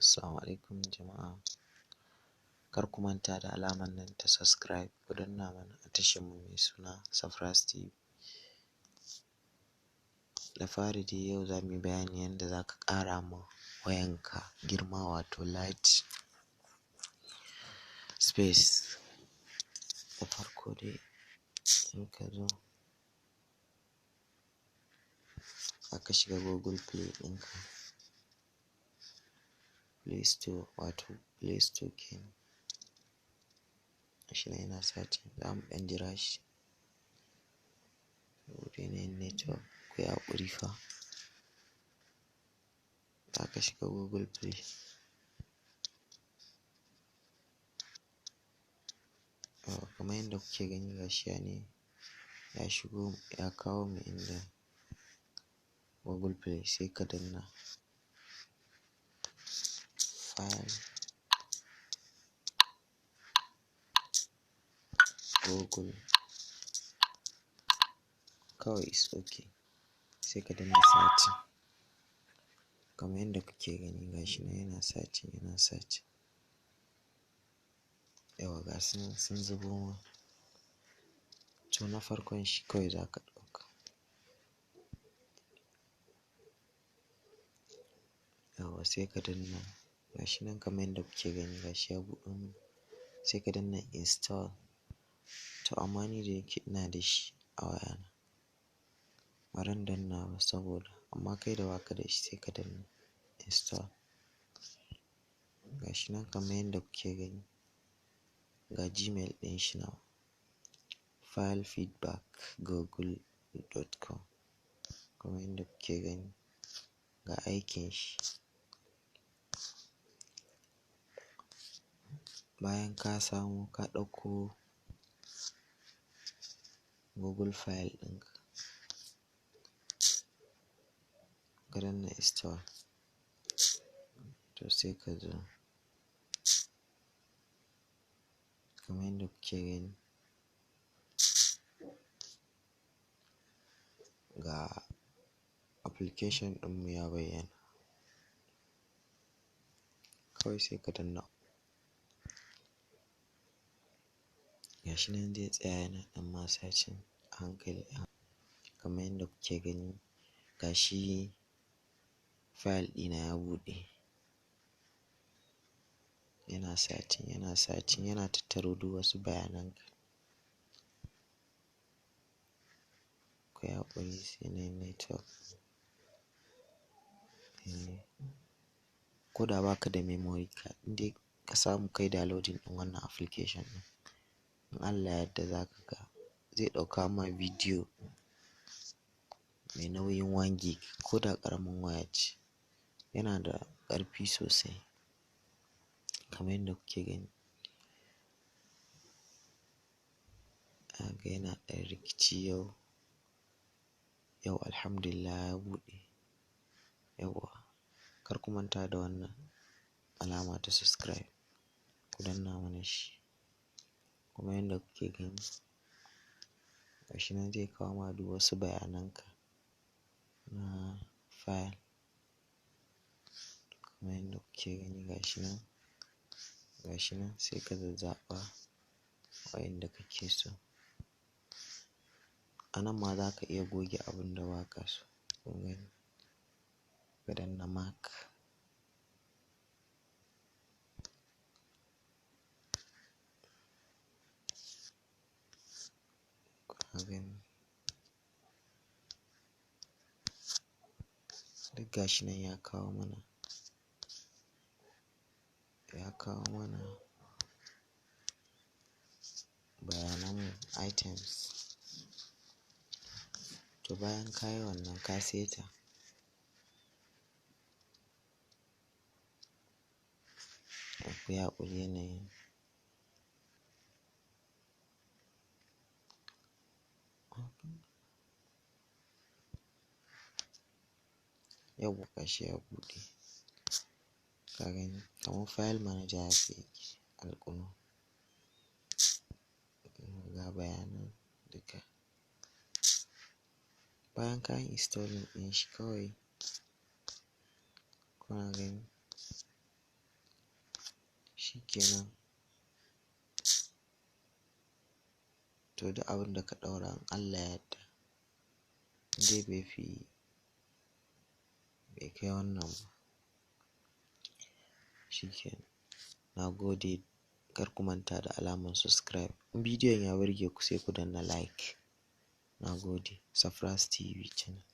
Assalamu alaikum jama'a. Kar ku manta da alamar nan ta subscribe, ku danna mana a tashar mu mai suna Safras TV. Da fari dai yau za mu yi bayani yadda za ka ƙara ma wayanka girma, wato large space. Da farko dai in ka zo za ka shiga Google Play ɗinka, Play Store, wato Play Store kenan. Gashi nan yana searching, za mu ɗan jira shi saboda yanayin network, ku yi haƙuri fa. Za ka shiga Google Play. Yawwa, kamar yadda kuke gani, gashi ya ne ya shigo, ya kawo mu inda Google Play, sai ka danna file Google kawai, is okay, sai ka danna searching. Kamar yadda kuke gani, gashi nan yana searching, yana searching. Yawwa, ga su nan sun zubo ma. To, na farkon shi kawai za ka ɗauka. Yawwa, sai ka danna, gashi nan kamar yadda kuke gani, gashi ya buɗo mana, sai ka danna install. To, amma ni da yake ina da shi a wayana, baran danna ba saboda, amma kai da baka da shi sai ka danna install. Gashi nan kamar yadda kuke gani, ga Gmail ɗin shi nan, file feedback google.com. Kamar yadda kuke gani, ga aikin shi. Bayan ka samu ka ɗauko Google file ɗinka, ka danna install, to sai ka zo kamar yadda kuke gani, ga application ɗinmu ya bayyana. Kawai sai ka danna, gashi nan zai tsaya yana ɗan ma searching a hankali. Kamar yadda kuke gani, gashi file ɗina ya buɗe, yana searching, yana searching, yana tattaro duk wasu bayananka. Ku yi haƙuri, yanayin network. Ko da baka da memory card, in dai ka samu kai downloading ɗin wannan application ɗin, in Allah ya yarda za ka ga zai ɗauka ma bidiyo mai nauyin 1 gig, ko da ƙaramin waya ce. Yana da ƙarfi sosai kamar yadda kuke gani. Ga yana ɗan rikici yau. Yau alhamdulillah ya buɗe. Yawwa, kar ku manta da wannan alama ta subscribe, ku danna mana shi. Kuma yadda kuke gani, gashi nan zai kawo ma duk wasu bayananka na file. Kamar yadda kuke gani, gashi nan, gashi nan, sai ka zazzaɓa wa'inda kake so. A nan ma za ka iya goge abun da ba ka so. Kun gani, ka danna mark. Ka gani, duk gashi nan ya kawo mana, ya kawo mana bayanan mu, items. To, bayan ka yi wannan, ka seta, ku yi haƙuri, yanayin. Yawwa, gashi ya buɗe. Ka gani kamar file manager haka yake alƙuno. Ga bayanan duka. Bayan ka yi installing ɗin shi kawai, kuna gani. Shikenan. To duk abin da ka ɗaura in Allah ya yarda, in dai bai fi bai kai wannan ba. Shikenan. Na gode. Kar ku manta da alamar subscribe. In bidiyon ya burge ku, sai ku danna like. Na gode. Safras TV channel.